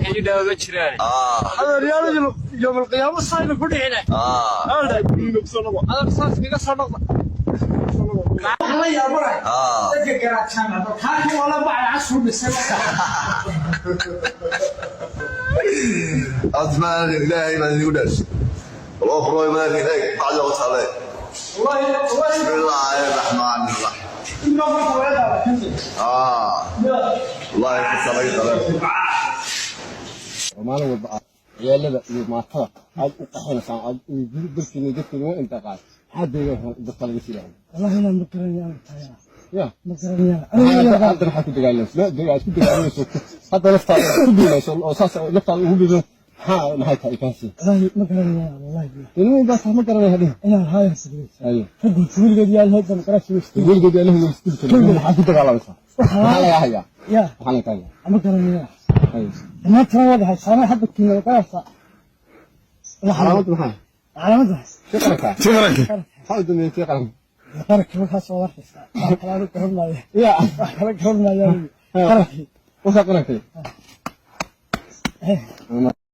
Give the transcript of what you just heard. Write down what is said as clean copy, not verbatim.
Kayidhaa ma jiraan. Adeeryaal, yowmal qiyaamo sayna ku dhicine. Adeer, saas kaga soo noqda. Waxaan la yaabanahay dadka garaajaan kaaka wala bacda casuu dhisay marka. Admaan, Ilaahay baan idigu dhaashay. Loo furo imaan eeg bacda oo taale. Wallahi, wallahi. Bismillaahi raxmaani raxiim. Intaa marka laga daaba kanti. Wallahi kasalay qalan. Oo maalin walba aad ciyaalada iyo maatada aad u qaxinaysaan, aad dalkiina dadkiina waa inta qaad, maxaa deegaanka dadka laga siilaya? Wallahi inaan ma garanaya tahay. Ya. Ma garanaya. Hadda maxaa ku dagaalamayso? Aad ku dagaalamayso hadda, laftaada ku biilayso oo saas laftaada ugu biilayso, maxay tahay kaasi? Wallahi ma garanaya, wallahi. Ilmihi baa tahay, ma garanaya hadhihi. Inaan haayo sabraysa. Ayo. Raggu weligeed yaa lahayd qarash weystii. Weligeed yaa lahayd isdil, maxaa ku dagaalamaysaa? Maxaa lagaa hayaa? Ya. Maxaa lagaa hayaa? Ma garanaya. Ayo. Maantana waa dhahay saamay hadda kiina qarashta. Calaamadda maxaa? Calaamadda. Tii qaranka. Tii qaranka. Maxaa u dambeeyey tii qaranka? Qaranka waxaas oo arkaysa. Wax kale aanu garan maayo. Ya. Wax kale garan maayo. Qarankii. Waxa qarankay.